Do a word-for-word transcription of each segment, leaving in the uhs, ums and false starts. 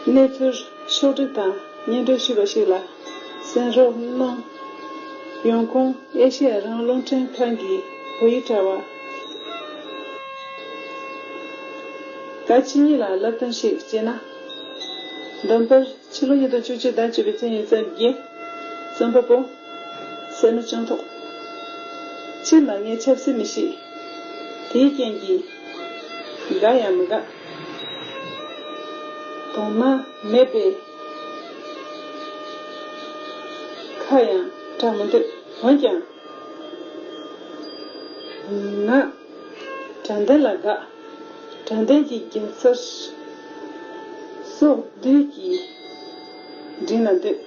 གནས་ཚུལ་ཕྱོགས་བསྒྲིགས་དང་སྙན་སྒྲོན་ཞུས་པ་ཞིག་ལ་གསན་རོགས་གནང་། ཡོང་ཁུངས་ཨེ་ཤེ་ཡ་རང་དབང་རླུང་འཕྲིན་ཁང་གི་བོད་ཡིག་དྲ་བ། བཀའ་སྤྱི་གཉིས་ལ་བསླབ་སྟོན་ཞིག་བྱས་ན། འདོན་པར་ཕྱི་ལོ་ཉིས་སྟོང་བཅུ་གཅིག་ཟླ་བཅུ་པའི་ཚེས་ཉེར་བརྒྱད། རྩོམ་པ་པོ། སྲས་མོ་སྤྱང་ཐོག་སྤྱིར་ན་ངས་ཆབ་སྲིད་མི་ཤེས། དེའི་རྐྱེན་གྱིས། དགའ་ཡང་མི་དགའ། དོ་སྣང་མེད་པས། ཁ་ཡང་གྲག་མི་འདོད། འོན་ཀྱང་། ང་། དྲང་བདེན་ལ་དགའ། དྲང་བདེན་གྱི་རྒྱལ་སར། སྲོག་བདུད་ཀྱིས་བསྒྲེངས་ན་འདོད།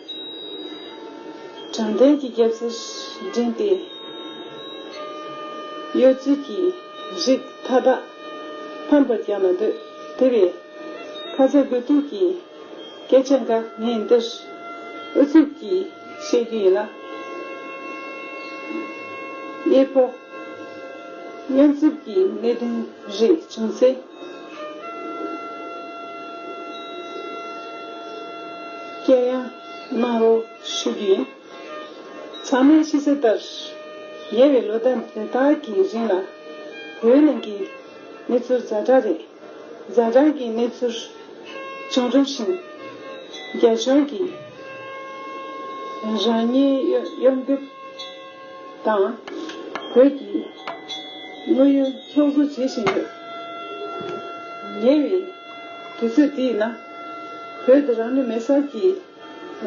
དྲང་བདེན་གྱི་རྒྱལ་སར་བསྒྲེངས་ཏེ། གཡོ་རྫུ་གྱི་རིགས་མཐའ་དག་ཕམ་པར་རྒྱག་ན་འདོད། དེ་བས། ཁ་ཚ་དགོས་གཏུགས་ཀྱི་སྐད་ཆ་འགའ་ངས་འདིར་ཨུ་ཚུགས་ཀྱིས་བཤད་རྒྱུ་ཡིན་ལ། གཡས་པོ། སྔོན་རྩིས་ཀྱི་གནད་དོན་རེ་བྱུང་ཚེ། སྐྱོན་ཡང་གནང་རོགས་ཞུ་རྒྱུ་ཡིན། ཚང་མས་ཤེས་གསལ་ལྟར། ཉེ་བའི་ལོ་ཟླ་འདི་དག་གི་རིང་ལ་བོད་ནང་གི་གནས་ཚུལ་ཛ་དྲག་རེད། ཛ་དྲག་གི་གནས་ཚུལ་བྱུང་རིམ་བཞིན། རྒྱ་གཞུང་གིས་རང་ཉིད་གཡོ་འགུལ་དང་བོད་ཀྱི་དངོས་ཡོད་སློབ་གསོ་བྱེད་བཞིན་ཡོད། ཉེ་བའི་དུས་ཚོད་འདིའི་ནང་བོད་དུ་རང་ལུས་མེར་སྲེག་གི་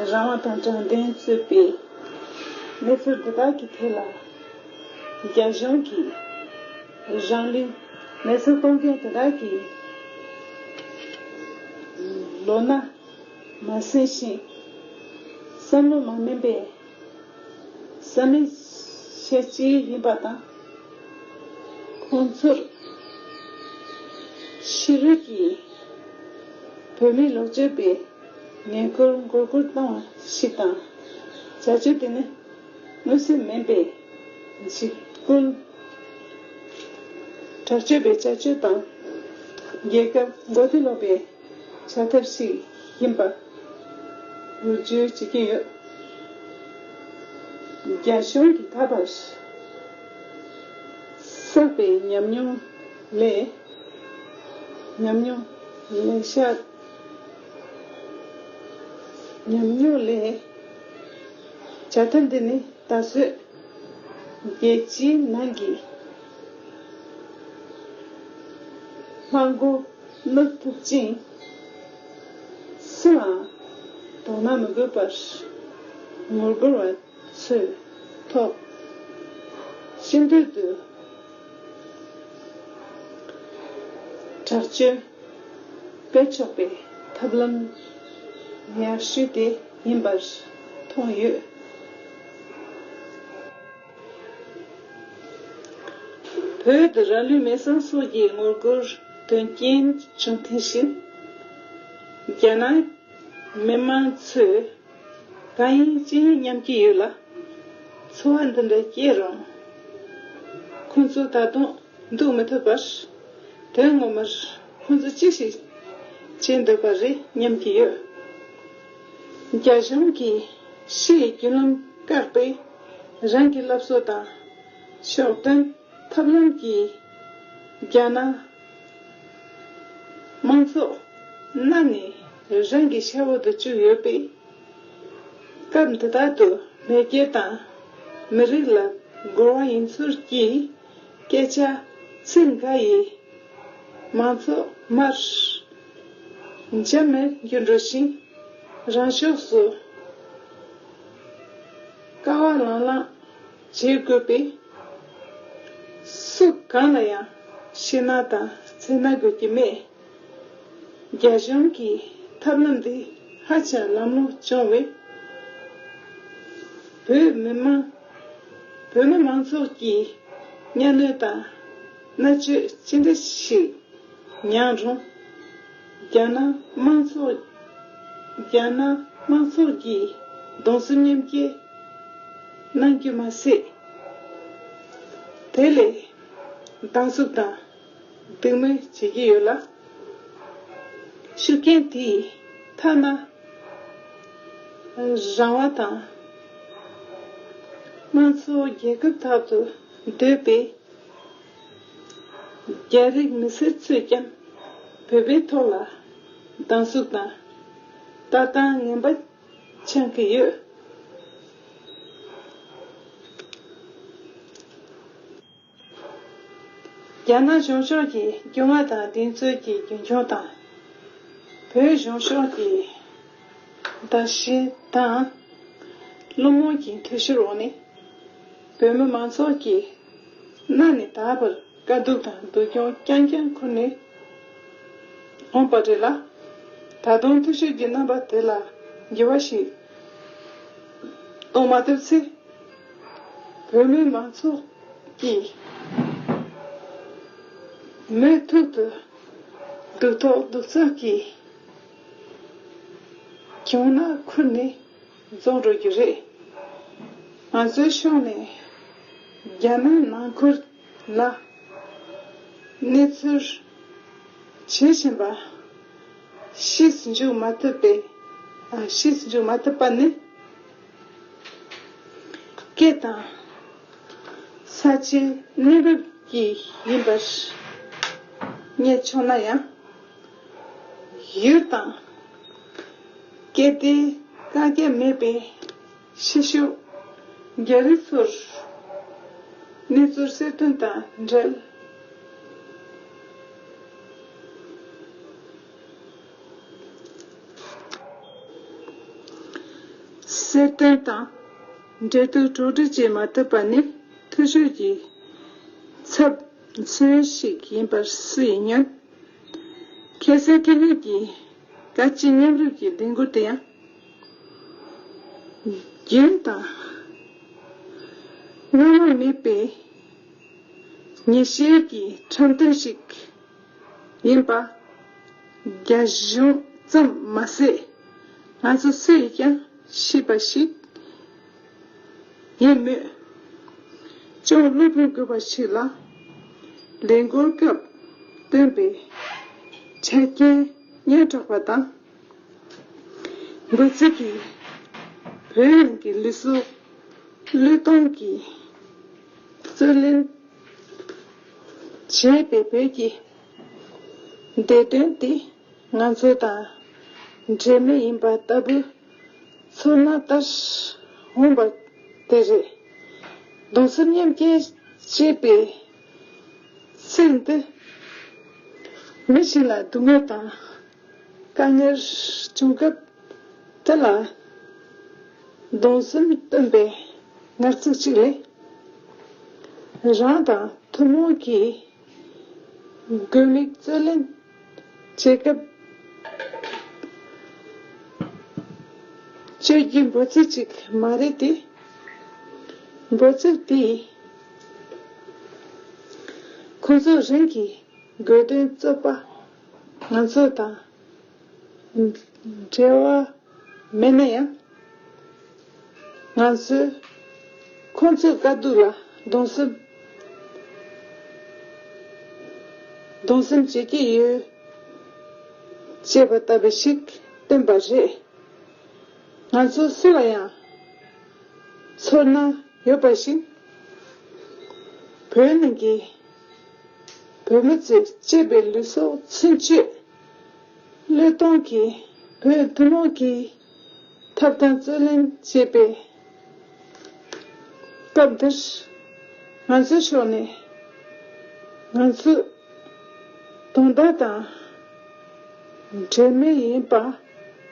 རང་དབང་དང་དྲང་བདེན་གཙོས་པའི་གནས་ཚུལ་འདི་དག་གི་ཐད་ལ། རྒྱ་གཞུང་གིས་རང་ལུས་མེར་སྲེག་གཏོང་མཁན་དེ་དག་གི་ལོ་ན་མ་ཟིན་ཞིང་བསམ་བློ་མ་དམན་པའི་བསམ་མེད་བྱེད་ཀྱི་ཡིན་པ་དང་། ཁོང་ཚོར་ཕྱི་རོལ་གྱི་བོད་མི་ལོག་སྤྱོད་པའི་ངན་སྐུལ་མགོ་སྐོར་བཏང་བ་ཞིག་དང་། བྱ་སྤྱོད་དེ་ནི་མངོན་གསལ་མིན་པའི་འཇིགས་སྐུལ་དྲག་སྤྱོད་པའི་བྱ་སྤྱོད་དང་། རྒྱལ་ཁབ་མགོ་རྟིང་སློག་པའི་བྱ་ཐབས་ཤིག་ཡིན་པ་འུར་བརྗོད་བྱེད་ཀྱི་ཡོད། རྒྱ་གཞུང་གིས་ད་བར་བསགས་པའི་ཉམས་མྱོང་ལས། ཉམས་མྱོང་ལས་ཤ། ཉམས་མྱོང་ལས། བྱ་ཐབས་འདི་ནི་ད་གཟོད་རྒྱལ་སྤྱིའི་ནང་གི་ལྷ་མགོ་བསྣུབ་ཐུབ་ཅིང་། སུའང་དོ་སྣང་མི་དགོས་པར་ངོ་རྒོལ་བ་ཚོའི་ཐོག་ཤེས་འདོད་དུ་དྲག་སྤྱོད་སྤེལ་ཆོག་པའི་ཐབས་ལམ་ཡག་ཤོས་དེ་ཡིན་པར་མཐོང་ཡོད། བོད་དུ་རང་ལུས་མེར་སྲེག་སོགས་ཀྱི་ངོ་རྒོལ་དོན་རྐྱེན་བྱུང་ཐེངས་བཞིན། རྒྱ་ནག་མི་མང་ཚོས་གང་ཡིན་ཅི་ཡིན་སྙམ་གྱི་ཡོད་ལ། ཚོར་བ་འདི་འདྲ་སྐྱེས་རུང་། ཁོང་ཚོ་ད་དུང་འདུག་མི་ཐུབ་པར། དོན་ངོ་མར་ཁོང་ཚོ་ཅི་ཞིག་བྱེད་འདོད་པ་རེད་སྙམ་གྱི་ཡོད། རྒྱ་གཞུང་གིས་ཕྱིའི་བརྒྱུད་ལམ་བཀག་པའི་རང་གི་སློབ་གསོ་དང་ཕྱོགས་སྟོན་ཐབས་ལམ་གྱིས་རྒྱ་ནག་མང་ཚོགས་གནའ་ནས་རང་གི་ཤ་འོག་ཏུ་བཅུག་ཡོད་པས། སྐབས་འདི་དག་ཏུ་མེས་རྒྱལ་དང་མི་རིགས་ལ་རྒོལ་བ་ཡིན་ཚུལ་གྱི་སྐད་ཆ་ཚིག་འགའ་ཡིས་མང་ཚོགས་མར་འཇམ་མི་འགྱུར་འགྲོ་ཞིང་། རང་ཕྱོགས་སུ་ཀ་བ་ལང་ལང་བྱེད་དགོས་པས། སུ་གང་ལ་ཡང་ཞེད་སྣང་དང་འཛིན་སྣང་དགོས་ཀྱི་མེད། རྒྱ་གཞུང་གིས་ཐབས་ལམ་འདི་ཧ་ཅང་ལམ་ལྷོང་བྱུང་བས། བོད་མི་མང་བོད་མི་མང་ཚོགས་ཀྱིས་གཉའ་གནོན་དང་མནར་གཅོད་ཅི་འདྲ་ཞིག་མྱངས་རུང་། རྒྱ་ནག་དམངས་ཚོགས། རྒྱ་ནག་དམངས་ཚོགས་ཀྱིས་གདུང་སེམས་མཉམ་སྐྱེད་གནང་རྒྱུ་མ་ཟད། དེ་ལས་སྡང་ཟུག་དང་སྡིགས་དམོད་བྱེད་ཀྱི་ཡོད་ལ། ཤུགས་རྐྱེན་དེས་ ཐ་ན་རང་དབང་དང་དམངས་གཙོ་རྒྱལ་ཁབ་དག་ཏུ་སྡོད་པའི་རྒྱ་རིགས་མི་སེར་ཚོས་ཀྱང་བོད་པའི་ཐོག་ལ་སྡང་ཟུག་དང་ལྟ་སྟངས་ངན་པ་འཆང་གི་ཡོད། རྒྱ་ནག་གཞུང་ཕྱོགས་ཀྱི་རྒྱུ་མངའ་དང་གདེང་ཚོད་ཀྱི་རྒྱུན་འཁྱོངས་དང་། བོད་གཞུང་ཕྱོགས་ཀྱི་དག་ཞིང་དང་བླུན་རྨོངས་ཀྱི་འཐུས་ཤོར་འོག་ནས། བོད་མི་མང་ཚོགས་ཀྱིས་གནའ་ནས་ད་བར་དཀའ་སྡུག་དང་སྡུག་གྱོང་རྐྱང་རྐྱང་ཁུར་ནས་འོངས་པ་རེད་ལ། ད་དུང་འཐུས་ཤོར་གྱི་རྣམ་པ་དེ་ལ་འགྱུར་བ་ཞིག་གཏོང་མ་ཐུབ་ཚེ། བོད་མི་མང་ཚོགས་ཀྱིས་མུ་མཐུད་དུ་སྡུག་ཐོག་སྡུག་ཚབ་ཀྱི་གྱོང་ན་ཁུར་ནས་རྫོགས་འགྲོ་རྒྱུ་རེད། ང་ཚོའི་ཕྱོགས་ནས་རྒྱ་ནག་ནང་ཁུལ་ལ་གནས་ཚུལ་བྱེད་བཞིན་པ་ཤེས་སུ་འཇུག་མ་ཐུབ་པའི་ཨ་ཤེས་སུ་འཇུག་མ་ཐུབ་པ་ནི། སྐད་དང་ས་ཆའི་གནས་བབ་ཀྱིས་ཡིན་པར་ངས་ཆོག་ན་ཡང་། ཡུལ་དང་སྐད་བརྡའི་བཀག་རྒྱ་མེད་པའི་ཕྱི་ཕྱོགས་རྒྱ་རིགས་ཚོར་གནས་ཚུལ་གསལ་སྟོན་དང་འབྲེལ། གསལ་སྟོན་དང་འབྲེལ་གཏུག་གྲོགས་སྒྲིག་བྱེད་མ་ཐུབ་པ་ནི་འཐུས་ཤོར་གྱི་ཚབ་མཚོན་ཞིག་ཡིན་པར་སུ་ཡིས་སྙམ། ཁ་སང་ཁ་ཉིན་གྱི་བཀའ་སྤྱི་མཉམ་རུབ་ཀྱི་ལས་འགུལ་དེ་ཡང་རྒྱུན་དང་སྔོན་མ་མེད་པའི་ཉེས་ཤེས་ཀྱི་འཁྲབ་སྟོན་ཞིག་ཡིན་པ་རྒྱ་གཞུང་ཙམ་མ་ཟད། ང་ཚོ་སུ་ཡིས་ཀྱང་ཤེས་པ་ཞིག་ཡིན་མོད། ཅུང་བློ་ཕམ་དགོས་པ་ཞིག་ལ། ལས་འགུལ་སྐབས་བཏོན་པའི་ཆ་རྐྱེན་སྙན་གྲགས་པ་དང་། འབོད་ཚིག་གིས་བོད་ནང་གི་ལུས་སྲོག་བློས་གཏོང་གིས་རྩོད་ལེན་བྱས་པའི་བོད་ཀྱི་བདེ་དོན་དེ་ང་ཚོ་དང་འབྲེལ་མེད་ཡིན་པ་ལྟ་བུའི་ཚོར་སྣང་ལྟར་འོངས་པ་དེ་རེད། གདུང་སེམས་མཉམ་སྐྱེད་ཅེས་པའི་ཚིག་འདི་མི་ཞིག་ལ་སྡུག་བསྔལ་དང་དཀའ་ངལ་བྱུང་སྐབས་དེ་ལ་གདུང་སེམས་སྟོན་པའི་ངག་ཚིག་ཅིག་ལས། རང་དང་ཐུན་མོང་གི་དགོས་དམིགས་རྩོད་ལེན་བྱེད་སྐབས་སྤྱོད་རྒྱུའི་འབོད་ཚིག་ཅིག་མ་རེད་དེ། འབོད་ཚིག་དེས་ཁོང་ཚོ་རང་གི་དགོས་དོན་རྩོད་པ་ང་ཚོ་དང་འབྲེལ་བ་མེད་ན་ཡང་། ང་ཚོས་ཁོང་ཚོའི་དཀའ་སྡུག་ལ་གདུང་སེམས་གདུང་སེམས་བྱེད་ཀྱི་ཡོད་ཅེས་པ་ལྟ་བུ་ཞིག་བསྟན་པ་རེད། ང་ཚོ་སུ་ལ་ཡང་ཚོར་སྣང་ཡོད་པ་བཞིན། བོད་ནང་གི་བོད་མི་ཚོས་གཅེས་པའི་ལུས་སྲོག་ཚུན་ཆད་བློས་གཏོང་གིས་བོད་ཐུན་མོང་གི་ཐོབ་ཐང་རྩོད་ལེན་བྱེད་པའི་སྐབས་འདིར། ང་ཚོའི་ཕྱོགས་ནས་ང་ཚོའི་དོན་དག་དང་འབྲེལ་མེད་ཡིན་པ་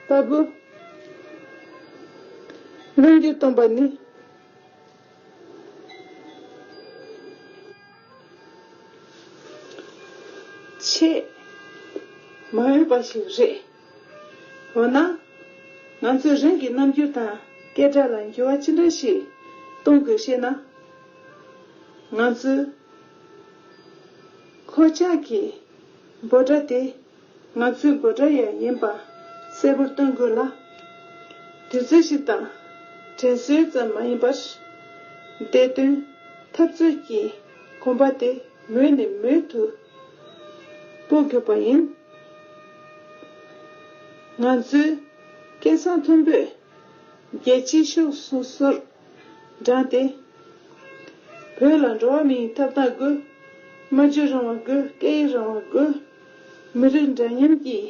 ལྟ་བུ་རྣམ་འགྱུར་སྟོན་པ་ནི། ཆེས་མ་འོས་པ་ཞིག་རེད། འོ་ན། ང་ཚོས་རང་གི་རྣམ་འགྱུར་དང་སྐད་སྒྲ་ལ་འགྱུར་བ་ཅི་འདྲ་ཞིག་གཏོང་དགོས་ཤེ་ན། ང་ཚོས་ཁོ་ཅག་གི་འབོད་སྒྲ་དེ་ང་ཚོའི་འབོད་སྒྲ་ཡང་ཡིན་པ་གསལ་པོར་སྟོན་དགོས་ལ། དུས་ཚོད་ཞིག་དང་དྲན་གསོའི་ཙམ་མ་ཡིན་པར། བདེ་དོན་འཐབ་རྩོད་ཀྱི་གོམ་པ་དེ་མུ་ནས་མུ་མཐུད་སྤོ་དགོས་པ་ཡིན། ང་ཚོའི་སྐལ་བཟང་མཐོན་པོས་རྒྱལ་སྤྱིའི་ཕྱོགས་སོ་སོར་བགྲངས་ཏེ། བོད་ལ་འགྲོ་བ་མིའི་ཐོབ་ཐང་དགོས། སྨྲ་བརྗོད་རང་དབང་དགོས། སྐད་ཡིག་རང་དབང་དགོས། མི་རིགས་འདྲ་མཉམ་གྱི་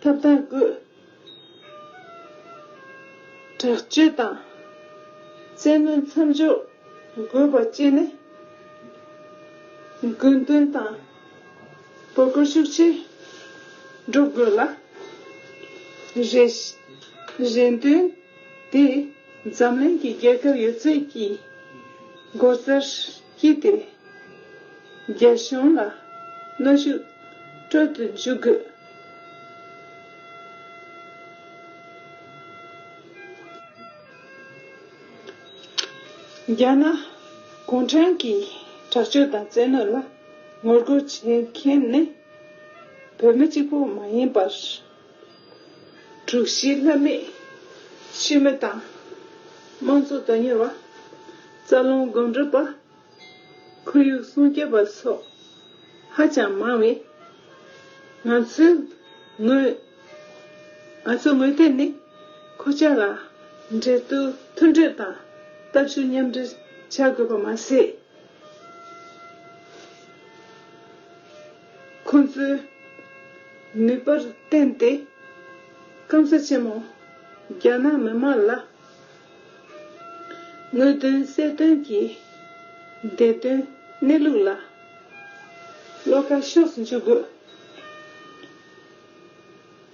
ཐོབ་ཐང་དགོས། དྲག་སྤྱོད་དང་བཙན་གནོན་མཚམས་འཇོག་དགོས་པ་བཅས་ནི། དགོས་འདུན་དང་འབོད་སྐུལ་ཤུགས་ཆེ་སྒྲོག་དགོས་ལ། རེ་རེ་འདུན་དེ་འཛམ་གླིང་གི་རྒྱལ་ཁབ་ཡོད་ཚད་ཀྱི་སྒོ་རྩར་སྐྱེས་ཏེ། རྒྱ་གཞུང་ལ་གནོན་ཤུགས་སྤྲོད་དུ་འཇུག་དགོས། རྒྱ་ནག་གུང་ཁྲན་གྱི་དྲག་སྤྱོད་དང་བཙན་གནོན་ལ་ངོ་རྒོལ་བྱེད་མཁན་ནི་བོད་མི་གཅིག་པུ་མ་ཡིན་པར། དྲུག་བཞིའི་ལྷ་མི། ཤི་མི་དང་། དམངས་གཙོ་དོན་གཉེར་བ། རྩ་རླུང་སྒོམ་སྒྲུབ་པ། ཁོར་ཡུག་སྲུང་སྐྱོབ་པ་སོགས་ཧ་ཅང་མང་བས། ང་ཚོའི་ངོས། ང་ཚོའི་ངོས་ཐད་ནས་ཁོ་ཅག་ལ་འབྲེལ་གཏུག་མཐུན་སྒྲིལ་དང་སྟབས་ཤུགས་མཉམ་འབྲེལ་བྱ་དགོས་པ་མ་ཟད། ཁོ་ཚོའི་ནུས་པར་བརྟེན་ཏེ། སྐམ་ས་ཆེན་མོ་རྒྱ་ནག་མི་དམངས་ལ། དངོས་དོན་གསལ་སྟོན་གྱི་བདེ་དོན་གནས་ལུགས་ལ་བློ་ཁ་ཕྱོགས་སུ་འཇུག་དགོས།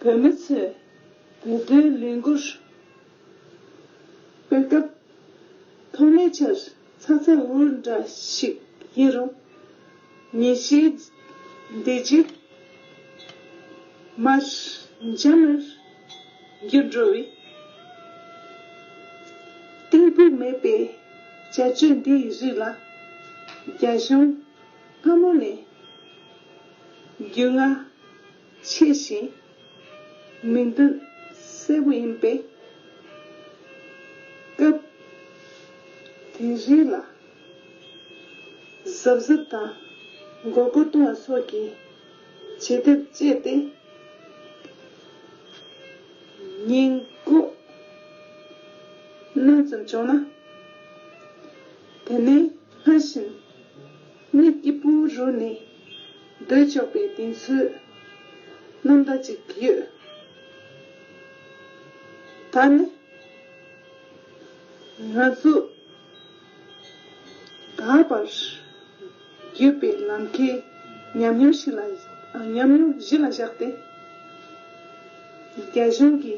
བོད་མི་ཚོས་བོད་དོན་ལས་འགུལ་སྤེལ་སྐབས། ཐོག་མའི་ཆར་ཚ་ཚ་འུར་འུར་འདྲ་ཞིག་ཡིན་རུང་། ཉིན་ཤས་བསྡད་རྗེས་མར་འཇམ་རུ་འགྱུར་འགྲོ་བས། གཏིང་ཕུགས་མེད་པའི་བྱ་སྤྱོད་འདིའི་རིགས་ལ་རྒྱ་གཞུང་སྔ་མོ་ནས་རྒྱུས་མངའ་ཆེ་ཞིང་མིང་དོན་གསལ་པོ་ཡིན་པས། སྐབས་དེ་རིགས་ལ་གཟབ་གཟབ་དང་མགོ་སྐོར་གཏོང་བ་སོགས་ཀྱི་བྱེད་ཐབས་སྤྱད་དེ། ཉིན་གུང་གནངས་ཙམ་བྱུང་ན། དེ་ནས་སྔར་བཞིན་གནས་སྐྱིད་པོ་རུ་ནས་སྡོད་ཆོག་པའི་གདེང་ཚོད་རྣམ་དག་ཅིག་ཡོད། ད་ནི་ང་ཚོ་ད་བར་བརྒྱུད་པའི་ལམ་ཁའི་ཉམས་མྱོང་ཞིག་ལ། ཉམས་མྱོང་གཞི་ལ་བཞག་སྟེ། རྒྱ་གཞུང་གི་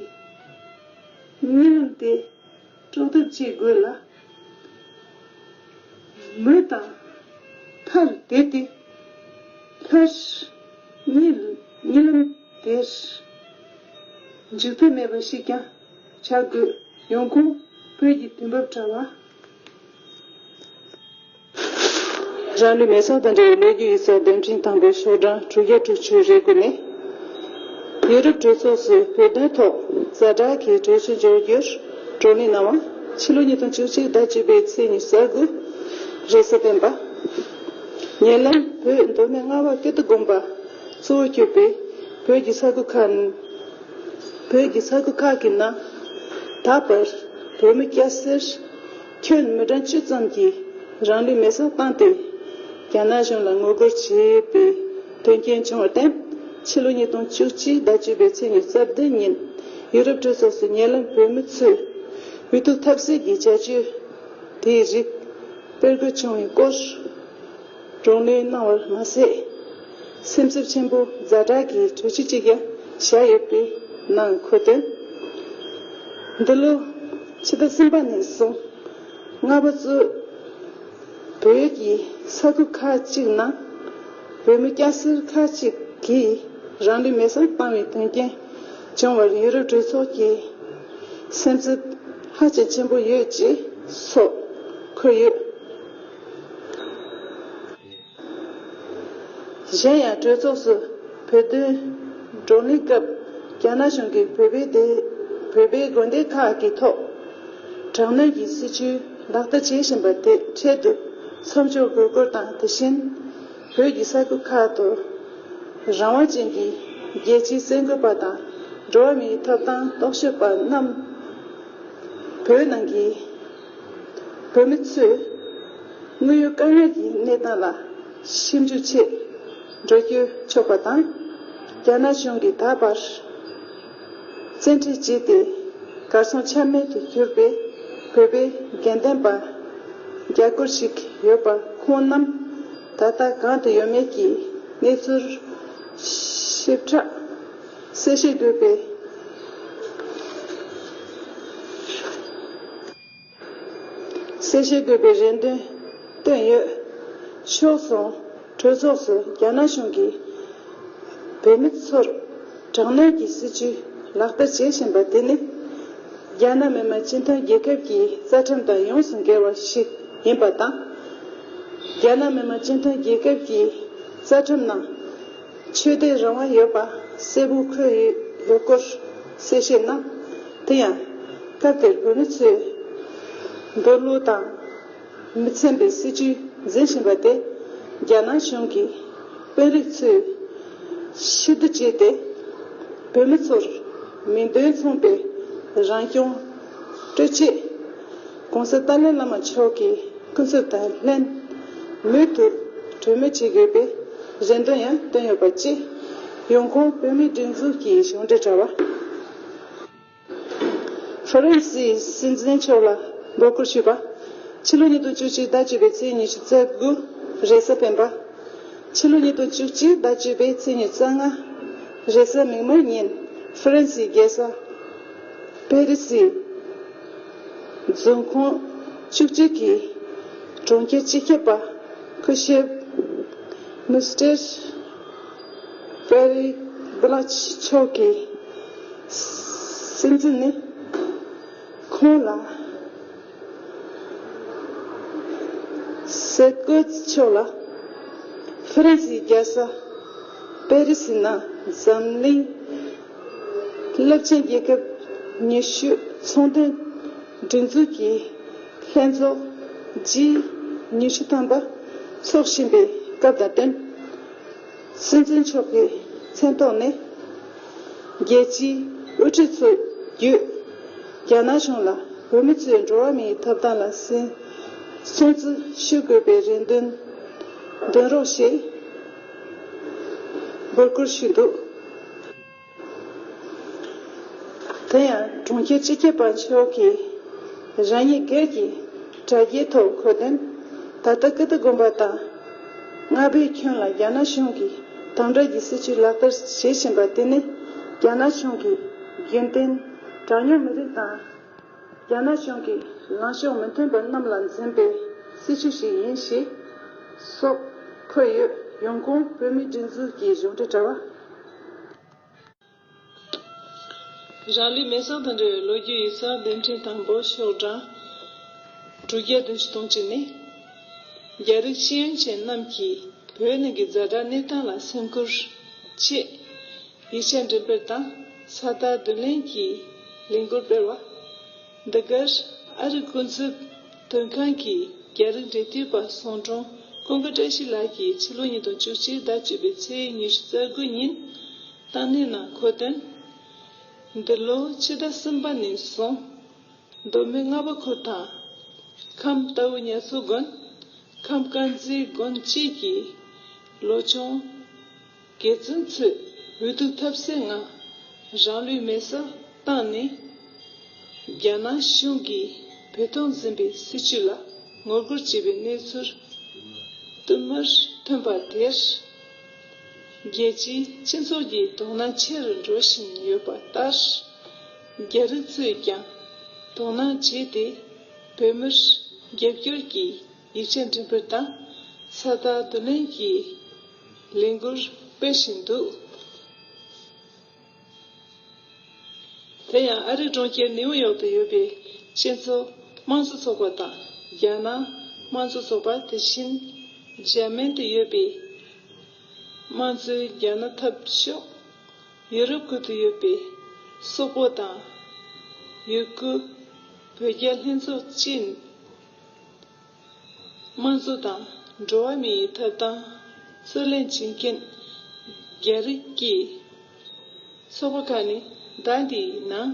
གཉིད་ལམ་དེ་དཀྲོག་ཐབས་བྱེད་དགོས་ལ། མུ་མཐུད་བསྡད་དེ། སླར་གཉིད་གཉིད་ལམ་དེར་འཇུག་ཐབས་མེད་པ་ཞིག་ཀྱང་བྱ་དགོས། ཡོང་ཁུངས་བོད་ཀྱི་དུས་བབ་དྲ་བ། རང་ལུས་མེ་སྲེག་དང་འབྲེལ་བའི་ལོ་རྒྱུས་ཡིག་ཚགས་འདོན་ཐེངས་དང་པོའི་ཤོག་གྲངས་དྲུག་བརྒྱ་དྲུག་ཅུ་རེ་དགུ་ནས། ཡུ་རོབ་གྲོས་ཚོགས་སུ་བོད་དོན་ཐོག་ཛ་དྲག་གི་གྲོས་ཆོད་འཇོག་རྒྱུར་བགྲོ་གླེང་གནང་བ། ཕྱི་ལོ་ཉིས་སྟོང་བཅུ་གཅིག་ཟླ་བཅུ་པའི་ཚེས་ཉི་ཤུ་རྩ་དགུ་རེས་གཟའ་སྤེན་པ། ཉེ་ལམ་བོད་མདོ་སྨད་རྔ་བ་ཀིརྟི་དགོན་པ་གཙོ་བོ་གྱུར་པའི་བོད་ཀྱི་ས་ཁུལ་ཁག་བོད་ཀྱི་ས་ཁུལ་ཁག་གི་ནང་ད་བར་བོད་མི་སྐྱ་སེར་ཁྱོན་མི་གྲངས་བཅུ་ཙམ་གྱིས་རང་ལུས་མེ་སྲེག་བཏང་སྟེ། རྒྱ་ནག་གཞུང་ལ་ངོ་རྒོལ་བྱས་པའི་དོན་རྐྱེན་བྱུང་བར་བརྟེན། ཕྱི་ལོ་ཉིས་སྟོང་བཅུ་གཅིག་ཟླ་བཅུ་པའི་ཚེས་ཉི་ཤུ་རྩ་བདུན་ཉིན་ཡུ་རོབ་གྲོས་ཚོགས་སུ་ཉེ་ལམ་བོད་མི་ཚོས་འུ་ཐུག་ཐབས་ཟད་ཀྱི་བྱ་སྤྱོད་དེའི་རིགས་སྤེལ་དགོས་བྱུང་བའི་སྐོར། བགྲོ་གླེང་གནང་བར་མ་ཟད། སེམས་འཚབ་ཆེན་པོ་ཛ་དྲག་གི་གྲོས་ཆོད་ཅིག་ཀྱང་བཞག་ཡོད་པའི་ནང་འཁོད་དོན། འདི་ལོ་ཕྱི་ཟླ་གསུམ་པ་ནས་བཟུང་རྔ་བ་གཙོས་བོད་ཀྱི་ས་ཁུལ་ཁག་ཅིག་ནང་བོད་མི་སྐྱ་སེར་ཁག་ཅིག་གིས་རང་ལུས་མེ་སྲེག་བཏང་བའི་དོན་རྐྱེན་བྱུང་བར་ཡུ་རོབ་གྲོས་ཚོགས་ཀྱི་སེམས་འཚབ་ཧ་ཅང་ཆེན་པོ་ཡོད་ཅེས་སོགས་འཁོད་ཡོད། གཞན་ཡང་གྲོས་ཚོགས་སུ་བོད་དོན་བགྲོ་གླེང་སྐབས་རྒྱ་ནག་གཞུང་གིས་བོད་པའི་སྡེ། བོད་པའི་དགོན་སྡེ་ཁག་གི་ཐོག་དྲག་གནོན་གྱི་སྲིད་བྱུས་ལག་བསྟར་བྱེད་བཞིན་པ་དེ་འཕྲལ་དུ་མཚམས་འཇོག་དགོས་སྐོར་དང་། དེ་བཞིན་བོད་ཀྱི་ས་ཁུལ་ཁག་ཏུ་རང་དབང་ཅན་གྱི་རྒྱལ་སྤྱིའི་གསར་འགོད་པ་དང་ འགྲོ་བ་མིའི་ཐོབ་ཐང་རྟོག་ཞིབ་པ་རྣམས་བོད་ནང་གི་བོད་མི་ཚོས་དངོས་ཡོད་དཀའ་ངལ་གྱི་གནས་སྟངས་ལ་ཞིབ་འཇུག་ཆེད་འགྲོ་སྐྱོད་ཆོག་པ་དང་། རྒྱ་ནག་གཞུང་གིས་ད་བར་བཙན་ཁྲིད་བྱས་ཏེ་གར་སོང་ཆ་མེད་དུ་གྱུར་པའི་བོད་པའི་དགོན་སྡེ་པ་བརྒྱ་སྐོར་ཞིག་ཡོད་པ། ཁོང་རྣམས་ད་ལྟ་གང་དུ་ཡོད་མེད་ཀྱི་གནས་ཚུལ་ཞིབ་ཕྲ་གསལ་བཤད་དགོས་པའི་གསལ་བཤད་དགོས་པའི་རེ་འདུན་བཏོན་ཡོད། ཕྱོགས་མཚུངས་གྲོས་ཚོགས་སུ་རྒྱ་ནག་གཞུང་གིས་བོད་མི་ཚོར་དྲག་གནོན་གྱི་སྲིད་བྱུས་ལག་བསྟར་བྱེད་བཞིན་པ་དེ་ནི། རྒྱ་ནག་མི་དམངས་སྤྱི་མཐུན་རྒྱལ་ཁབ་ཀྱི་རྩ་ཁྲིམས་དང་ཡོངས་སུ་འགལ་བ་ཞིག་ཡིན་པ་དང་། རྒྱ་ནག་མི་དམངས་སྤྱི་མཐུན་རྒྱལ་ཁབ་ཀྱི་རྩ་ཁྲིམས་ནང་ཆོས་དད་རང་དབང་ཡོད་པ་གསལ་པོ་འཁོད་ཡོད་སྐོར་གསལ་བཤད་གནང་། དེ་ཡང་སྐབས་དེར་བོད་མི་ཚོས་འདོད་བློ་དང་མི་འཚམ་པའི་སྲིད་བྱུས་འཛིན་བཞིན་པ་དེ་རྒྱ་ནག་གཞུང་གི་དཔོན་རིགས་ཚོས་ཕྱིར་བསྡུ་བྱས་ཏེ། བོད་མི་ཚོར་མིང་དོན་མཚུངས་པའི་རང་སྐྱོང་སྤྲོད་ཆེད། ྋགོང་ས་ཏཱ་ལའི་བླ་མ་མཆོག་གི་སྐུ་ཚབ་དང་ལྷན་མུ་མཐུད་གྲོས་མོལ་བྱེད་དགོས་པའི་རེ་འདུན་ཡང་བཏོན་ཡོད་པ་བཅས། ཡོང་ཁུངས་བོད་མིའི་སྒྲིག་འཛུགས་ཀྱི་གཞུང་འབྲེལ་དྲ་བ། ཧྥ་རན་སིའི་སྲིད་འཛིན་མཆོག་ལ་འབོད་སྐུལ་ཞུས་པ། ཕྱི་ལོ་ཉིས་སྟོང་བཅུ་གཅིག་ཟླ་བཅུ་པའི་ཚེས་ཉི་ཤུ་རྩ་དགུ། རེས་གཟའ་སྤེན་པ། ཕྱི་ལོ་ཉིས་སྟོང་བཅུ་གཅིག་ཟླ་བཅུ་པའི་ཚེས་ཉི་ཤུ་རྩ་ལྔ། རེས་གཟའ་མིག་དམར་ཉིན་ཧྥ་རན་སིའི་རྒྱལ་ས་པེ་རི་སིའི་རྫོང་ཁོངས་བཅུ་གཅིག་གི་གྲོང་ཁྱེར་སྤྱི་ཁྱབ་པ་སྐུ་ཞབས་མིས་ཊར་ཕེ་རི་བྷ་ལ་མཆོག་གིས་སྲིད་འཛིན་ནས་ཁོང་ལ་སེ་ཀོ་མཆོག་ལ་ཧྥ་རན་སིའི་རྒྱལ་ས་པེ་རི་སི་ནང་འཛམ་གླིང་རླབས་ཆེན་རྒྱལ་ཁབ་ཉི་ཤུ་ཚོང་དོན་སྒྲིག་འཛུགས་ཀྱི་ལྷན་ཚོགས་ཇི་ཉི་ཤུ་ཐམ་པ་འཚོགས་བཞིན་པའི་སྐབས་དང་བསྟུན། སྲིད་འཛིན་མཆོག་གི་མཚན་ཐོག་ནས་རྒྱལ་སྤྱིའི་དབུ་ཁྲིད་ཚོ་བརྒྱུད། རྒྱ་ནག་གཞུང་ལ་བོད་མི་ཚོའི་འགྲོ་བ་མིའི་ཐོབ་ཐང་ལ་སྲུང་སྲུང་བརྩི་ཞུ་དགོས་པའི་རེ་འདུན་འདོན་རོགས་ཞེས་འབོད་སྐུལ་ཞུས་འདུག། དེ་ཡང་གྲོང་ཁྱེར་སྤྱི་ཁྱབ་པ་མཆོག་གིས་རང་ཉིད་སྒེར་གྱི་དྲ་རྒྱའི་ཐོག་འཁོད་དོན། ད་ལྟ་ཀིརྟི་དགོན་པ་དང་རྔ་པའི་ཁྱོན་ལ་རྒྱ་ནག་གཞུང་གིས་དམ་དྲག་གི་སྲིད་བྱུས་ལག་བསྟར་བྱེད་བཞིན་པ་དེ་ནི་རྒྱ་ནག་གཞུང་གིས་རྒྱུན་ལྡན་གྲངས་ཉུང་མི་རིགས་དང་རྒྱ་ནག་གཞུང་གི་ལངས་ཕྱོགས་མི་མཐུན་པ་རྣམས་ལ་འཛིན་པའི་སྲིད་བྱུས་ཤིག་ཡིན་ཞེས་སོགས་འཁོད་ཡོད། ཡོང་ཁུངས་བོད་མིའི་སྒྲིག་འཛུགས་ཀྱི་གཞུང་འབྲེལ་དྲ་བ། རང་ལུས་མེར་སྲེག་དང་འབྲེལ་བའི་ལོ་རྒྱུས་ཡིག་ཚགས་བརྡ་འཕྲིན་དང་པོ་ཤོག་གྲངས་དྲུག་བརྒྱ་བདུན་ཅུ་དོན་གཅིག་ནི། རྒྱ་རིགས་ཤེས་ཡོན་ཅན་རྣམས་ཀྱིས་བོད་ནང་གི་ཛ་དྲག་གནས་སྟངས་ལ་སེམས་ཁུར་ཆེད་ཡིག་ཆ་འགྲེམས་སྤེལ་དང་ས་རྟགས་བསྡུ་ལེན་གྱི་ལས་འགུལ་སྤེལ་བ། འདི་གར་ཨ་རི་ཀུན་གཟིགས་དོན་ཁང་གི་རྒྱ་རིགས་འབྲེལ་མཐུད་པ་ཟུང་དྲུང་ཀུན་དགའ་བཀྲ་ཤིས་ལགས་ཀྱིས་ཕྱི་ལོ་ཉིས་སྟོང་བཅུ་གཅིག་ཟླ་བཅུ་པའི་ཚེས་ཉི་ཤུ་རྩ་དགུ་ཉིན་བཏང་གནས་ནང་འཁོད་དོན། འདི་ལོ་ཕྱི་ཟླ་གསུམ་པ་ནས་བཟུང་མདོ་སྨད་རྔ་བ་ཁུལ་དང་ཁམས་རྟའུ་ཉ་ཚོ་དགོན། ཁམས་དཀར་མཛེས་དགོན་བཅས་ཀྱི་ལོ་ཆུང་དགེ་བཙུན་ཚོས་འོས་བསྡུ་ཐབས་ཟད་ངང་རང་ལུས་མེར་སྲེག་བཏང་ནས། རྒྱ་ནག་གཞུང་གིས་བོད་དོན་འཛིན་པའི་སྲིད་བྱུས་ལ་ངོ་རྒོལ་བྱས་པའི་གནས་ཚུལ་བསྟུད་མར་ཐོན་པ་དེར། རྒྱལ་སྤྱིའི་སྤྱི་ཚོགས་ཀྱི་དོ་སྣང་ཆེ་རུ་འགྲོ་བཞིན་ཡོད་པ་ལྟར། རྒྱ་རིགས་ཚོས་ཀྱང་དོ་སྣང་བྱས་ཏེ། བོད་མིར་རྒྱབ་སྐྱོར་གྱི་ཡིག་ཆ་འགྲེམས་སྤེལ་དང་ས་རྟགས་བསྡུ་ལེན་གྱི་ལས་འགུལ་སྤེལ་བཞིན་འདུག། དེ་ཡང་ཨ་རིའི་གྲོང་ཁྱེར་ནེའུ་ཡོག་ཏུ་ཡོད་པའི་སྤྱི་ཚོགས་དམངས་གཙོ་ཚོགས་པ་དང་རྒྱ་ནག་དམངས་གཙོ་ཚོགས་པ། དེ་བཞིན་འཇར་མན་དུ་ཡོད་པའི་དམངས་གཙོའི་རྒྱ་ནག་འཐབ་ཕྱོགས། ཡུ་རོབ་ཁུལ་དུ་ཡོད་པའི་སོག་པོ་དང་ཡུ་གུར་བོད་རྒྱ་ལྷན་ཚོགས་བཅས། དམངས་གཙོ་དང་འགྲོ་བ་མིའི་ཐོབ་ཐང་རྩོད་ལེན་བྱེད་མཁན་རྒྱ་རིགས་ཀྱི་ཚོགས་པ་ཁག་ནི། ཟླ་འདིའི་ནང་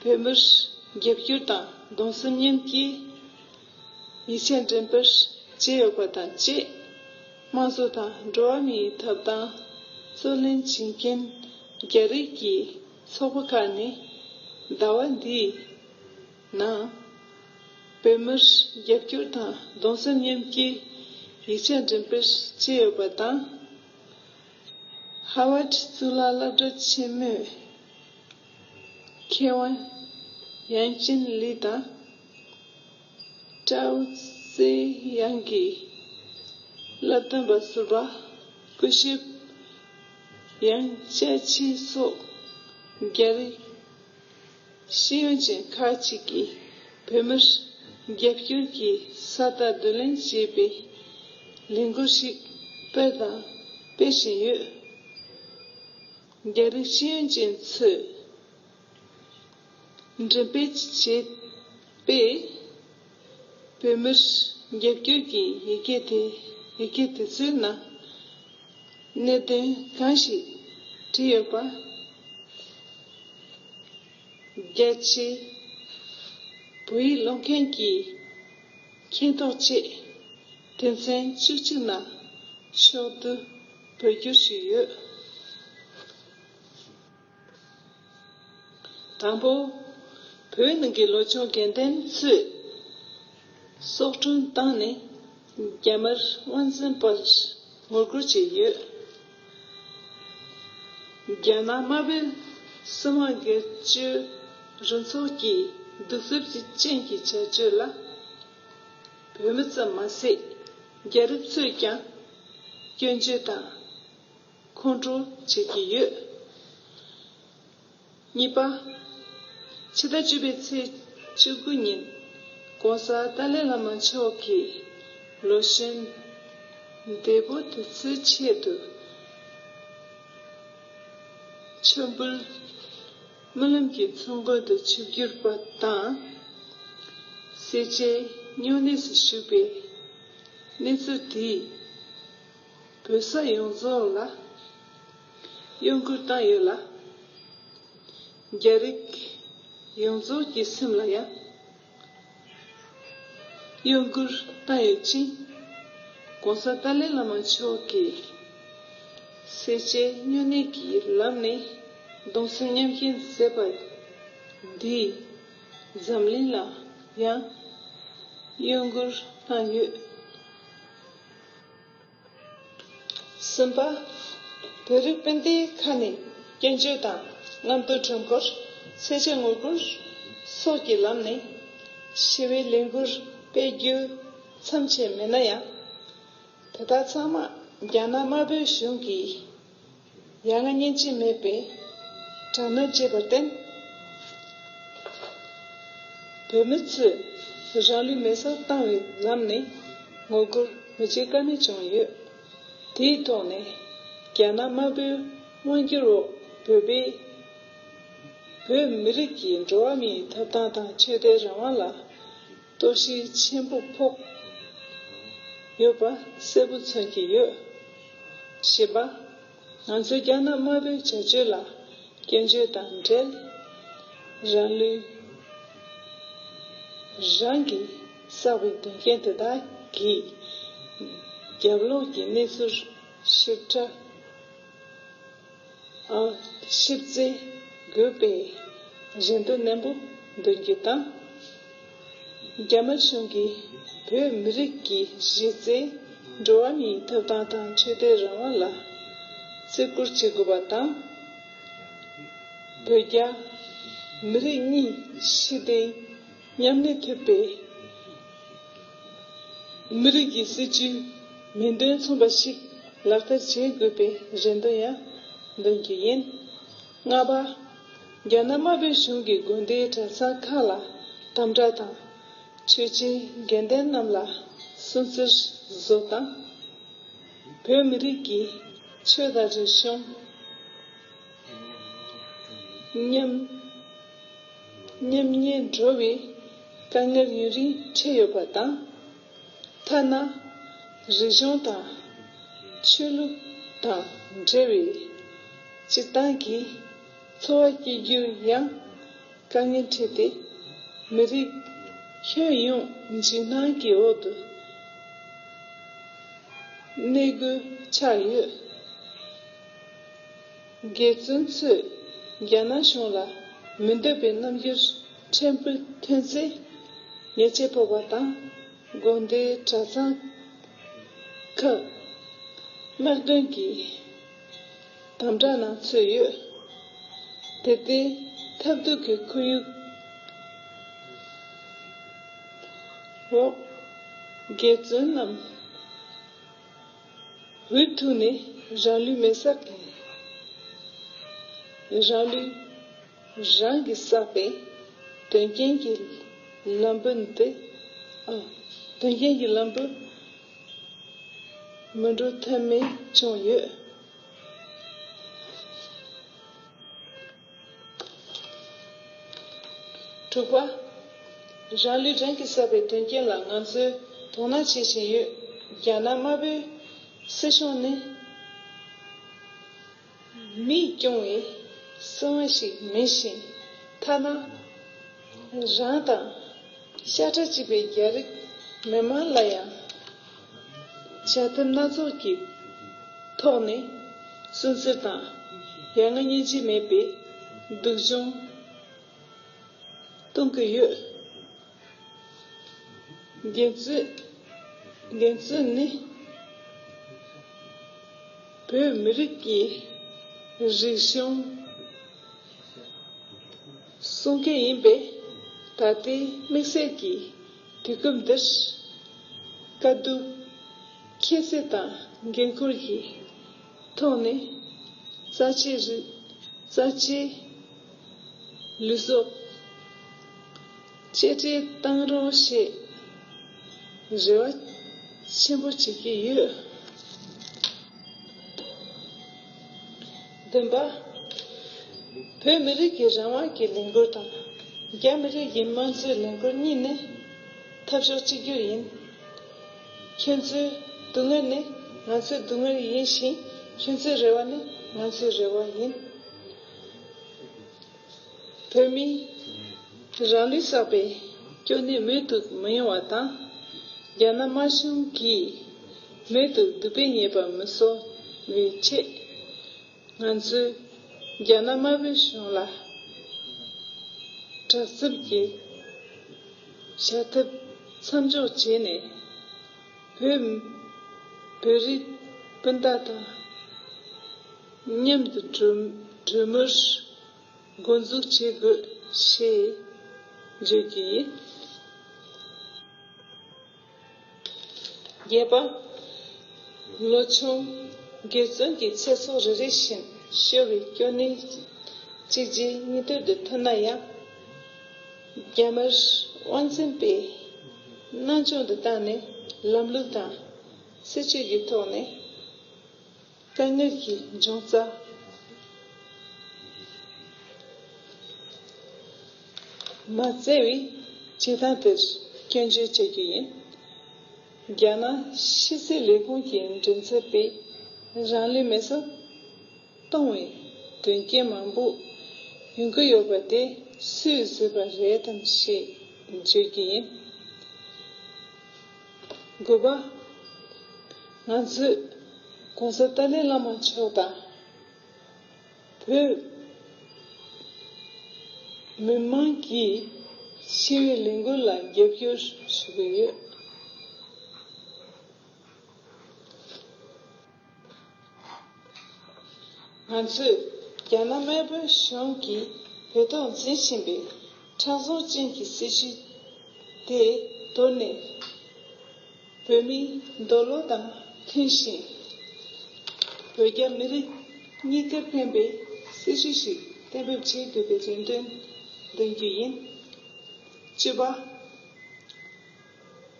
བོད་མིར་རྒྱབ་སྐྱོར་དང་གདུང་སེམས་མཉམ་སྐྱེད་ཡིག་ཆ་འགྲེམས་སྤེལ་བྱས་ཡོད་པ་དང་བཅས། དམངས་གཙོ་དང་འགྲོ་བ་མིའི་ཐོབ་ཐང་རྩོད་ལེན་བྱེད་མཁན་རྒྱ་རིགས་ཀྱི་ཚོགས་པ་ཁག་ནས་ཟླ་བ་འདིའི་ནང་བོད་མིར་རྒྱབ་སྐྱོར་དང་གདུང་སེམས་མཉམ་སྐྱེད་ཡིག་ཆ་འགྲེམས་སྤེལ་བྱས་ཡོད་པ་དང་། ཧ་ཝརཌ་གཙུག་ལག་སློབ་གྲྭ་ཆེན་མོའི་མཁས་དབང་ཡན་ཅིན་ལི་དང་། ཀྲའོ་ཙེ་ཡང་གི་བསླབ་སྟོན་པ་ཟུར་པ་སྐུ་ཞབས་ཡང་ཅཱ་ཆི་སོགས་རྒྱ་རིགས་ཤེས་ཡོན་ཅན་ཁག་ཅིག་གིས་བོད་མིར་རྒྱབ་སྐྱོར་གྱི་ས་རྟགས་བསྡུ་ལེན་བྱེད་པའི་ལས་འགུལ་ཞིག་སྤེལ་དང་སྤེལ་བཞིན་ཡོད། རྒྱ་རིགས་ཤེས་ཡོན་ཅན་ཚོས་འགྲེམས་སྤེལ་བྱས་པའི་བོད་མིར་རྒྱབ་སྐྱོར་གྱི་ཡི་གེ་དེ་ཡི་གེ་དེ་ཚོའི་ནང་གནད་དོན་གང་ཞིག་བྲིས་ཡོད་པ། རྒྱ་ཆེའི་བོད་ཡིག་ཀློག་མཁན་གྱིས་མཁྱེན་རྟོགས་ཆེད་དོན་ཚན་བཅུ་གཅིག་ནང་ཕྱོགས་བསྡུ་འབུལ་རྒྱུ་ཞུས་ཡོད། དང་པོ། བོད་ནང་གི་ལོ་ཆུང་དགེ་ལྡན་ཚོས་སྲོག་ཁྲིམས་བཏང་ནས་རྒྱ་དམར་དབང་འཛིན་པར་ངོ་རྒོལ་བྱས་ཡོད། རྒྱ་ནག་དམར་པོའི་སྲིད་དབང་སྒེར་གཅོད་རུ་ཚོགས་ཀྱི་གདུག་རྩུབ་ཅན་གྱི་བྱ་སྤྱོད་ལ་བོད་མི་ཙམ་མ་ཟད་རྒྱ་རིགས་ཚོས་ཀྱང་སྐྱོན་བརྗོད་དང་ཁོང་ཁྲོ་བྱེད་ཀྱི་ཡོད། གཉིས་པ། ཕྱི་ཟླ་བཅུ་པའི་ཚེས་བཅུ་དགུ་ཉིན་༸གོང་ས་ཏཱ་ལའི་བླ་མ་མཆོག་གི་ལོ་གཞོན་འདས་པོ་དེ་ཚོའི་ཆེད་དུ་མཆོད་འབུལ་སྨོན་ལམ་གྱི་ཚོགས་མགོན་དུ་ཆིབས་བསྒྱུར་པ་དང་། བསད་རྗེས་སྨྱུང་གནས་སུ་བཞུགས་པའི་གནས་ཚུལ་དེས་བོད་ས་ཡོངས་རྫོགས་ལ་གཡོ་འགུལ་བཏང་ཡོད་ལ། རྒྱ་རིགས་ཡོངས་རྫོགས་ཀྱི་སེམས་ལ་ཡང་གཡོ་འགུལ་བཏང་ཡོད་ཅིང་། ༸གོང་ས་ཏཱ་ལའི་བླ་མ་མཆོག་གིས་བསད་རྗེས་སྨྱུང་གནས་ཀྱི་ལམ་ནས་གདུང་སེམས་མཉམ་སྐྱེད་མཛད་པ་འདིས་འཛམ་གླིང་ལ་ཡང་གཡོ་འགུལ་བཏང་ཡོད། གསུམ་པ། བོད་རིགས་སྤུན་ཟླའི་ཁ་ནས་སྐྱོན་བརྗོད་དང་རྔམ་སྟོན་ཁྲོམ་སྐོར། བསད་རྗེས་ངོ་རྒོལ་སོགས་ཀྱི་ལམ་ནས་ཞི་བའི་ལས་འགུལ་སྤེལ་རྒྱུ་མཚམས་ཆད་མེད་ན་ཡང་། དེ་དག་ཚང་མ་རྒྱ་ནག་དམར་པོའི་གཞུང་གིས་ཡ་ང་སྙིང་རྗེ་མེད་པའི་དྲག་གནོན་བྱས་པར་བརྟེན། བོད་མི་ཚོས་རང་ལུས་མེ་སྲེག་བཏང་བའི་ལམ་ནས་ངོ་རྒོལ་མི་བྱེད་ཀ་མེད་བྱུང་ཡོད། དེའི་ཐོག་ནས་རྒྱ་ནག་དམར་པོའི་དབང་སྒྱུར་འོག་བོད་པའི་བོད་མི་རིགས་ཀྱི་འགྲོ་བ་མིའི་ཐོབ་ཐང་དང་ཆོས་དད་རང་དབང་ལ་གཏོར་བཤིག་ཆེན་པོ་ཕོག་ཡོད་པ་གསལ་པོ་མཚོན་གྱི་ཡོད། བཞི་པ། ང་ཚོས་རྒྱ་ནག་དམར་པོའི་བྱ་སྤྱོད་ལ་སྐྱོན་བརྗོད་དང་འབྲེལ། རང་ལུས་རང་གིས་བསགས་པའི་དོན་རྐྱེན་དེ་དག་གིས་རྒྱབ་ལོགས་ཀྱི་གནས་ཚུལ་ཞིབ་ཕྲ། ཨ། ཞིབ་རྩད་དགོས་པའི་རེ་འདུན་ནན་པོ་འདོན་རྒྱུ་དང་། རྒྱ་དམར་གཞུང་གིས་བོད་མི་རིགས་ཀྱི་གཞི་རྩའི་འགྲོ་བ་མིའི་ཐོབ་ཐང་དང་ཆོས་དད་རང་དབང་ལ་བརྩི་བཀུར་བྱེད་དགོས་པ་དང་། བོད་རྒྱ་མི་རིགས་གཉིས་ཞི་བདེའི་མཉམ་གནས་ཐུབ་པའི་མི་རིགས་ཀྱི་སྲིད་ཇུས་མིང་དོན་མཚུངས་པ་ཞིག་ལག་བསྟར་བྱེད་དགོས་པའི་རེ་འདུན་ཡང་འདོན་རྒྱུ་ཡིན། ལྔ་པ། རྒྱ་ནག་དམར་པོའི་གཞུང་གིས་དགོན་སྡེའི་གྲྭ་ཚང་ཁག་ལ་དམ་དྲག་དང་། ཆོས་བྱེད་དགེ་འདུན་རྣམས་ལ་སུན་གཙེར་བཟོ་དང་། བོད་མི་རིགས་ཀྱི་ཆོས་དང་རིག་གཞུང་ཉམས་ཉམས་ཉེས་འགྲོ་བའི་དཀའ་ངལ་ཡུན་རིང་འཕྲད་ཡོད་པ་དང་། ཐ་ན་རིག་གཞུང་དང་ཆོས་ལུགས་དང་འབྲེལ་བའི་སྤྱིར་བཏང་གི་ འཚོ་བ་སྐྱེལ་རྒྱུར་ཡང་དཀའ་ངལ་འཕྲད་དེ། མི་རིགས་ཁྱོན་ཡོངས་འཇིགས་སྣང་གི་འོག་ཏུ་གནས་དགོས་ཆགས་ཡོད། དགེ་བཙུན་ཚོས་རྒྱ་ནག་གཞུང་ལ་མི་འདོད་པའི་རྣམ་འགྱུར་ཕྲན་བུ་ཐོན་ཚེ། ཉེས་ཆད་ཕོག་པ་དང་། དགོན་སྡེའི་གྲྭ་ཚང་ཁག་དམག་དོན་གྱི་དམ་དྲག་ནང་ཚུད་ཡོད། དེ་ལྟའི་ཐབས་སྡུག་གི་ཁོར་ཡུག་འོག་དགེ་བཙུན་རྣམས་འུ་ཐུག་ནས་རང་ལུས་མེར་བསྲེགས་ཀྱིས་རང་ལུས་རང་གིས་བསགས་པའི་དོན་རྐྱེན་གྱི་ལམ་བུ་འདི། ཨ། དོན་རྐྱེན་གྱི་ལམ་བུ་མི་འགྲོ་ཐབས་མེད་བྱུང་ཡོད། དྲུག་པ། རང་ལུས་རང་གིས་བསགས་པའི་དོན་རྐྱེན་ལ་ང་ཚོས་དོ་སྣང་བྱེད་བཞིན་ཡོད། རྒྱ་ནག་དམར་པོའི་སྲིད་གཞུང་ནི། མིས་སྐྱོང་བའི་སྲིད་དབང་ཞིག་མིན་ཞིང་། ཐ་ན་རང་དང་ཤ་ཁྲག་གཅིག་པའི་རྒྱ་རིགས་མི་དམངས་ལ་ཡང་བྱ་ཐབས་སྣ་ཚོགས་ཀྱི་ཐོག་ནས་སུན་གཙེར་དང་ཡ་ང་སྙིང་རྗེ་མེད་པའི་སྡུག་སྦྱོང་གཏོང་གི་ཡོད། དགེ་བཙུན། དགེ་བཙུན་ནི་བོད་མི་རིགས་ཀྱི་རིག་གཞུང་སྲུང་མཁན་ཡིན་པས། ད་ལྟའི་དམིགས་བསལ་གྱི་དུས་སྐབས་འདིར་དཀའ་སྡུག་ཁྱད་བསད་དང་འགན་ཁུར་གྱི་ཐོག་ནས་རྩ་ཆེའི་རིག་རྩ་ཆེའི་ལུས་སྲོག་གཅེས་སྤྲས་གཏང་རོགས་ཞེས་རེ་བ་ཆེན་པོ་བྱེད་ཀྱི་ཡོད། བདུན་པ། བོད་མི་རིགས་ཀྱི་རང་དབང་གི་ལས་འགུལ་དང་རྒྱ་མི་རིགས་ཀྱི་དམངས་གཙོའི་ལས་འགུལ་གཉིས་ནི་འཐབ་ཕྱོགས་གཅིག་གྱུར་ཡིན། ཁྱོད་ཚོའི་སྡུག་བསྔལ་ནི་ང་ཚོའི་སྡུག་བསྔལ་ཡིན་ཞིང་། ཁྱོད་ཚོའི་རེ་བ་ནི་ང་ཚོའི་རེ་བ་ཡིན། བོད་མིས་རང་ལུས་བསགས་པའི་སྐྱོ་གནས་མུ་མཐུད་མི་ཡོང་བ་དང་། རྒྱ་ནག་དམར་གཞུང་གིས་མུ་མཐུད་སྡུག་སྦས་ཉེས་པ་མི་བཟོ་བའི་ཆེད། ང་ཚོས་རྒྱ་ནག་དམར་པོའི་གཞུང་ལ་དྲག་རྩུབ་ཀྱི་བྱ་ཐབས་མཚམས་འཇོག་བྱས་ནས། བོད། བོད་རིགས་སྤུན་ཟླ་དང་མཉམ་དུ་གྲོས་གྲོས་མོལ་འགོ་འཛུགས་བྱེད་དགོས་ཞེས་བརྗོད་ཀྱི་ཡིན། བརྒྱད་པ། ལོ་ཆུང་དགེ་བཙུན་གྱི་ཚེ་སྲོག་རེ་རེ་བཞིན་ཤོར་བའི་སྐྱོ་གནས་གཅིག་རྗེས་གཉིས་མཐུད་དུ་ཐོན་ན་ཡང་། རྒྱ་དམར་དབང་འཛིན་པས་སྣང་ཆུང་དུ་བཏང་ནས། ལམ་ལུགས་དང་སྲིད་བྱུས་ཀྱི་ཐོག་ནས་དཀའ་ངལ་གྱི་འབྱུང་རྩ་མ་བཙལ་བའི་བྱེད་སྟངས་དེར་སྐྱོན་བརྗོད་བྱ་རྒྱུ་ཡིན། རྒྱ་ནག་ཕྱི་སྲིད་ལས་ཁུངས་ཀྱི་མགྲིན་ཚབ་པས་རང་ལུས་མེ་སྲེག་གཏོང་བའི་དོན་རྐྱེན་མང་པོ་ཡོང་གི་ཡོད་པ་དེ་སུས་བཟོས་པ་རེད་དམ་ཞེས་བརྗོད་ཀྱི་ཡིན། དགུ་པ། ང་ཚོས་༸གོང་ས་ཏཱ་ལའི་བླ་མ་མཆོག་དང་། བོད་མི་མང་གིས་ཞི་བའི་ལས་འགུལ་ལ་རྒྱབ་སྐྱོར་ཞུ་གི་ཡོད། ང་ཚོས་རྒྱ་ནག་དམར་པོའི་གཞུང་གིས་བོད་ཐོག་འཛིན་བཞིན་པའི་ཁྲག་འཛུམ་ཅན་གྱི་སྲིད་བྱུས་དེ་དོར་ནས། བོད་མིའི་འདོད་བློ་དང་མཐུན་ཞིང་། བོད་རྒྱ་མི་རིགས་གཉིས་ཀར་ཕན་པའི་སྲིད་བྱུས་ཤིག་གཏན་འབེབས་བྱེད་དགོས་པའི་རེ་འདུན་འདོན་རྒྱུ་ཡིན། བཅུ་པ།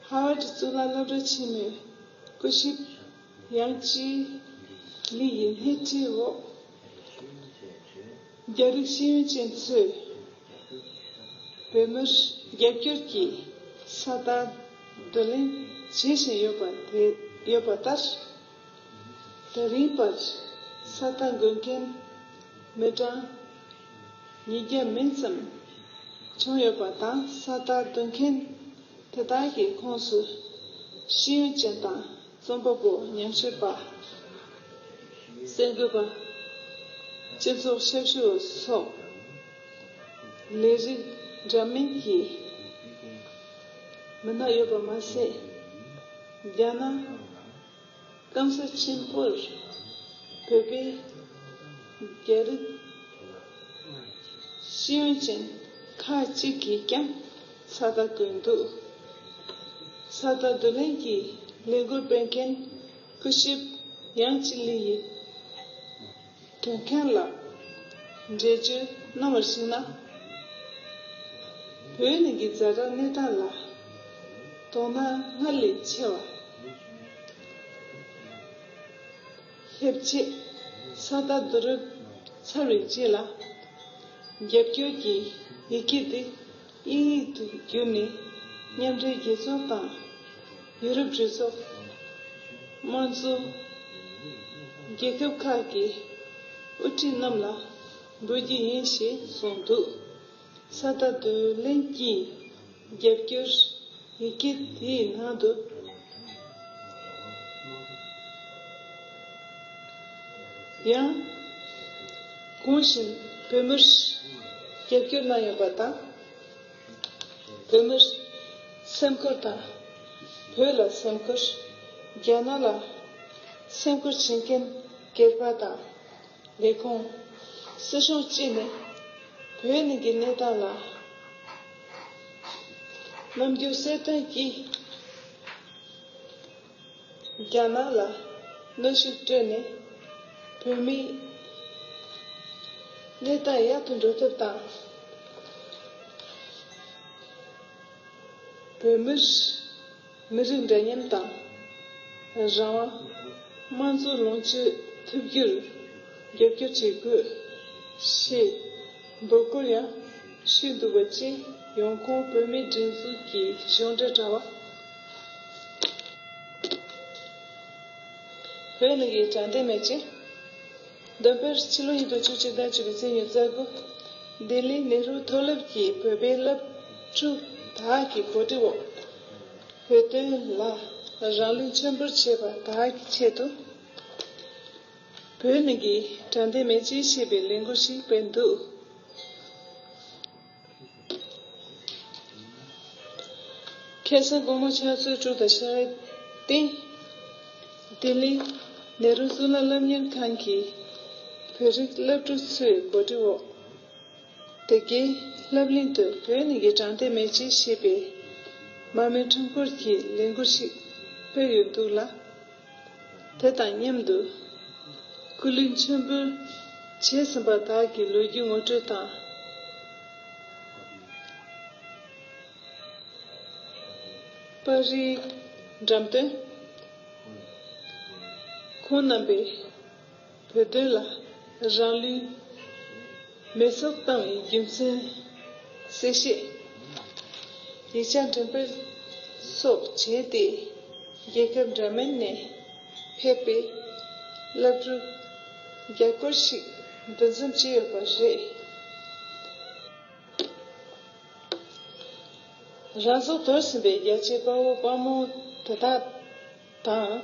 ཧར་ཝརཌ་གཙུག་ལག་སློབ་གྲྭ་ཆེན་མོའི་སྐུ་ཞབས་ཡང་ཅི་ལི་ཡི་སྣེ་ཁྲིད་འོག་རྒྱ་རིགས་ཤེས་ཡོན་ཅན་ཚོས་བོད་མིར་རྒྱབ་སྐྱོར་གྱི་ས་རྟགས་བསྡུ་ལེན་བྱེད་བཞིན་ཡོད་པ་དེ་ཡོད་པ་ལྟར། ད་རིང་བར་ས་རྟགས་འགོད་མཁན་མི་གྲངས་ ཉིས་བརྒྱ་མིན་ཙམ་བྱུང་ཡོད་པ་དང་། ས་རྟགས་བསྡུ་མཁན་དེ་དག་གི་ཁོངས་སུ་ཤེས་ཡོན་ཅན་དང་རྩོམ་པ་པོ། ཉམས་ཞིབ་པ། གསར་འགོད་པ། སྤྱི་ཚོགས་ཞབས་ཞུ་བ་སོགས་ལས་རིགས་འདྲ་མིན་གྱི་མི་སྣ་ཡོད་པ་མ་ཟད། རྒྱ་ནག་སྐམ་ས་ཆེན་པོར་བོད་པའི་རྒྱ་རིགས་ཤེས་ཡོན་ཅན་ཁག་ཅིག་གིས་ཀྱང་ས་རྟགས་བཀོད་འདུག་ས་རྟགས་བསྡུ་ལེན་གྱི་ལས་འགུལ་སྤེལ་མཁན་སྐུ་ཞབས་ཡང་ཅི་ལི་ཡིས། དོན་མཁན་ལ་འགྲེལ་བརྗོད་གནང་བར་གཞིགས་ན། བོད་ནང་གི་ཛ་དྲག་གནས་སྟངས་ལ་དོ་སྣང་སྔར་ལས་ཆེ་བ། ལྷན་རྒྱས་ས་རྟགས་བསྡུ་རུབ་ཚར་བའི་རྗེས་ལ། རྒྱབ་སྐྱོར་གྱི་ཡི་གེ་འདི་དབྱིན་ཡིག་ཏུ་བསྒྱུར་ནས། མཉམ་འབྲེལ་རྒྱལ་ཚོགས་དང་ཡུ་རོབ་གྲོས་ཚོགས། དམངས་གཙོ་རྒྱལ་ཁབ་ཁག་གི་དབུ་ཁྲིད་རྣམས་ལ་འབུལ་རྒྱུ་ཡིན་ཞེས་གསུངས་འདུག་ས་རྟགས་བསྡུ་ལེན་གྱི་རྒྱབ་སྐྱོར་ཡི་གེ་དེའི་ནང་དུ། ཡང་། གོང་བཞིན་བོད་མིར་རྒྱབ་སྐྱོར་གནང་ཡོད་པ་དང་། བོད་མིར་སེམས་ཁུར་དང་། བོད་ལ་སེམས་ཁུར། རྒྱ་ནག་ལ་སེམས་ཁུར་བྱེད་མཁན་སྒེར་པ་དང་། ལས་ཁུངས། སྲིད་གཞུང་བཅས་ནས་བོད་ནང་གི་གནས་སྟངས་ལ་རྣམ་འགྱུར་གསལ་སྟོན་གྱིས། རྒྱ་ནག་ལ་གནོན་ཤུགས་སྤྲོད་ནས། བོད་མིའི་གནས་སྟངས་ཡག་ཏུ་འགྲོ་ཐབས་དང་། བོད་མིར་མི་རིགས་འདྲ་མཉམ་དང་། རང་དབང་། དམངས་གཙོ་ལོངས་སྤྱོད་ཐུབ་རྒྱུར་རྒྱབ་སྐྱོར་བྱེད་དགོས་ཞེས་འབོད་སྐུལ་ཡང་ཞུས་འདུག་པ་བཅས། ཡོང་ཁུངས་བོད་མིའི་སྒྲིག་འཛུགས་ཀྱི་གཞུང་འབྲེལ་དྲ་བ། བོད་ནང་གི་དྲང་བདེན་མེ་ལྕེ། འདོན་སྤེལ། ཕྱི་ལོ་ཉིས་སྟོང་བཅུ་གཅིག་ཟླ་བཅུ་པའི་ཚེས་ཉི་ཤུ་རྩ་དགུ། ལྡི་ལི་ནེ་རུ་མཐོ་སློབ་ཀྱི་བོད་པའི་སློབ་ཕྲུག་དག་གི་གོ་སྒྲིག་འོག་བོད་དོན་ལ་རང་ལུས་མཆོད་འབུལ་བྱས་པ་དག་གི་ཆེད་དུ། བོད་ནང་གི་དྲང་བདེན་མེ་ལྕེ་ཞེས་པའི་ལས་འགུལ་ཞིག་སྤེལ་འདུག་ཁ་སང་དགོང་མོ་ཕྱག་ཚོད་དྲུག་དང་ཕྱེད་ཀའི་སྟེང་། ལྡི་ལི་ནེ་རུ་གཙུག་ལག་སློབ་གཉེར་ཁང་གི་བོད་རིགས་སློབ་ཕྲུག་ཚོའི་གོ་སྒྲིག་འོག་དེ་གའི་སློབ་གླིང་དུ་བོད་ནང་གི་དྲང་བདེན་མེ་ལྕེ་ཞེས་པའི་མར་མེ་ཁྲོམ་སྐོར་གྱི་ལས་འགུལ་ཞིག་སྤེལ་ཡོད་འདུག་ལ། དེ་དང་མཉམ་དུ་སྐུ་ལུས་མཆོད་འབུལ་བྱས་ཟིན་པ་དག་གི་ལོ་རྒྱུས་ངོ་སྤྲོད་དང་། པར་རིས་འགྲེམས་སྟོན། ཁོང་རྣམ་པས་བོད་དོན་ལ་རང་ལུས་མེ་སྲེག་བཏང་བའི་རྒྱུ་མཚན་གསལ་བཤད། ཡིག་ཆ་འགྲེམས་སྤེལ་སོགས་བྱས་ཏེ། རྒྱལ་ཁབ་འདྲ་མིན་ནས་ཕེབས་པའི་སློབ་ཕྲུག་བརྒྱ་སྐོར་ཞིག་འདུ་འཛོམས་བྱས་ཡོད་པ་རེད། རང་སྲོག་དོར་ཟིན་པའི་རྒྱལ་གཅེས་དཔའ་བོ་དཔའ་མོ་དེ་དག་དང་།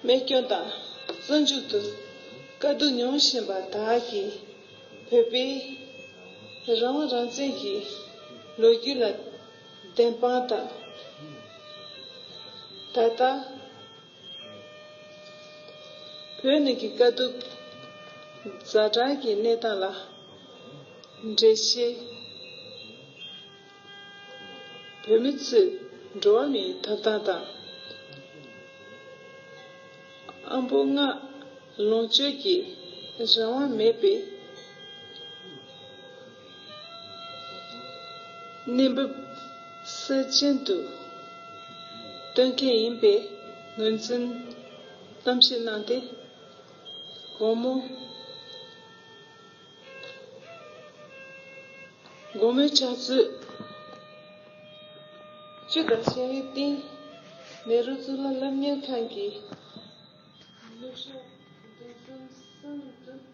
རྨས་སྐྱོན་དང་བཙོན་འཇུག་ཏུ་དཀའ་སྡུག་མྱོང་བཞིན་པ་དག་གིས། བོད་པའི་རང་དབང་རང་བཙན་གྱི་ལོ་རྒྱུས་ལ་བདེན་དཔང་དང་། ད་ལྟ་བོད་ནང་གི་དཀའ་སྡུག་ཛ་དྲག་གི་གནས་སྟངས་ལ་འགྲེལ་བཤད། བོད་མི་ཚོས་འགྲོ་བ་མིའི་ཐོབ་ཐང་དང་། ཨ་འབོ་ལྔ་ལོངས་སྤྱོད་ཀྱི་རང་དབང་མེད་པའི་གནས་བབ་སྲ་ཅན་དུ་གཏོང་མཁན་ཡིན་པའི་ངོས་འཛིན་གཏམ་བཤད་གནང་སྟེ། དགོང་མོ། དགོང་མོའི་ཕྱག་ཚོད་བཅུ་དང་ཕྱེད་ཀའི་སྟེང་། ནེ་རུ་གཙུག་ལག་སློབ་གཉེར་ཁང་གི་ནུབ་ཕྱོགས་འདུ་འཛོམས་ས་གནས་སུ་